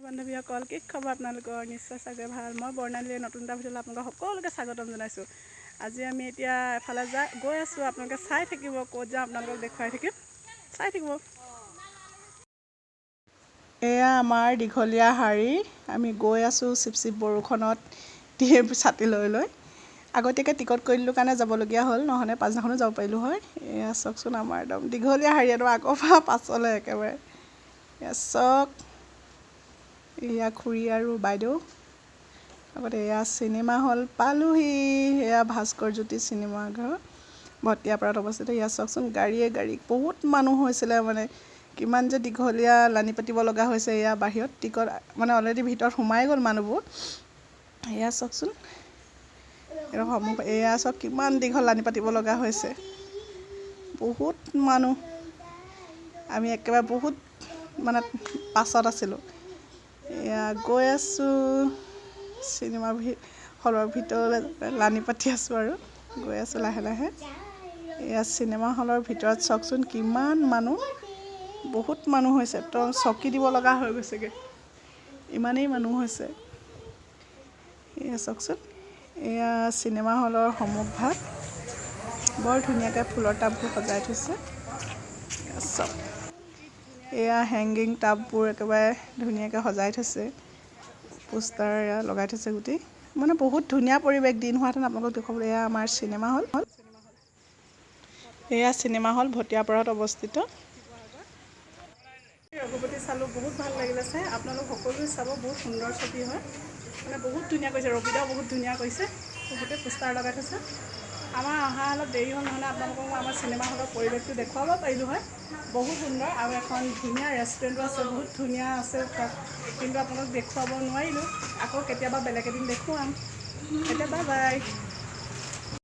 বান্ধৱীসকল, কি খবৰ আপোনালোকৰ? নিশ্চয় চাগৈ ভাল। মই বৰ্ণালীয়ে নতুন এটা ভিডিঅ'লৈ আপোনালোকক সকলোকে স্বাগতম জনাইছোঁ। আজি আমি এতিয়া এফালে গৈ আছোঁ, আপোনালোকে চাই থাকিব, ক'ত যাওঁ আপোনালোকক দেখুৱাই থাকিম, চাই থাকিব। এয়া আমাৰ দীঘলীয়া শাৰী, আমি গৈ আছোঁ চিপ চিপ বৰষুণত ছাতি লৈ লৈ। আগতীয়াকৈ টিকট কৰি দিলোঁ কাৰণে যাবলগীয়া হ'ল, নহ'লে পাছদিনাখনো যাব পাৰিলোঁ হয়। এয়া চাওকচোন, আমাৰ একদম দীঘলীয়া শাৰী, একদম আগৰ পৰা পাছলৈ একেবাৰে। এয়া চাওক, এয়া খুৰী আৰু বাইদেউ। আগতে এয়া চিনেমা হল পালোহি। এয়া ভাস্কৰ জ্যোতি চিনেমা ঘৰ, ভটিয়াপাৰাত অৱস্থিত। এয়া চাওকচোন, গাড়ীয়ে গাড়ী, বহুত মানুহ হৈছিলে, মানে কিমান যে দীঘলীয়া লানি পাতিব লগা হৈছে। এয়া বাহিৰত টিকট মানে অলৰেডি ভিতৰত সোমাই গ'ল মানুহবোৰ। এয়া চাওকচোন, সন্মুখ এয়া চাওক, কিমান দীঘল লানি পাতিব লগা হৈছে, বহুত মানুহ। আমি একেবাৰে বহুত মানে পাছত আছিলোঁ। এয়া গৈ আছোঁ চিনেমা হলৰ ভিতৰলৈ, লানি পাতি আছোঁ আৰু গৈ আছোঁ লাহে লাহে। এয়া চিনেমা হলৰ ভিতৰত চাওকচোন কিমান মানুহ, বহুত মানুহ হৈছে, তো চকী দিব লগা হৈ গৈছেগৈ, ইমানেই মানুহ হৈছে। এয়া চাওকচোন, এয়া চিনেমা হলৰ সন্মুখভাগ, বৰ ধুনীয়াকৈ ফুলৰ টাববোৰ সজাই থৈছে। চাওক, এয়া হেংগিং টাববোৰ একেবাৰে ধুনীয়াকৈ সজাই থৈছে, পোষ্টাৰ এয়া লগাই থৈছে গোটেই, মানে বহুত ধুনীয়া পৰিৱেশ। দিন হোৱাহেঁতেন আপোনালোকক দেখুৱাবলৈ। এয়া আমাৰ চিনেমা হল, এয়া চিনেমা হল ভটিয়াপাৰাত অৱস্থিত। ৰঘুপতি চালোঁ, বহুত ভাল লাগিলে চাই। আপোনালোক সকলোৱে চাব, বহুত সুন্দৰ ছবি হয়, মানে বহুত ধুনীয়া কৰিছে, ৰবিদাও বহুত ধুনীয়া কৰিছে। বহুতে পোষ্টাৰ লগাই থৈছে। আমাৰ অহা অলপ দেৰি হ'ল, নহ'লে আপোনালোকক মই আমাৰ চিনেমা হলৰ পৰিৱেশটো দেখুৱাব পাৰিলোঁ হয়। বহুত সুন্দৰ, আৰু এখন ধুনীয়া ৰেষ্টুৰেণ্টো আছে, বহুত ধুনীয়া আছে তাত, কিন্তু আপোনালোকক দেখুৱাব নোৱাৰিলোঁ। আকৌ কেতিয়াবা বেলেগ এদিন দেখুৱাম। এতিয়া বাই বাই।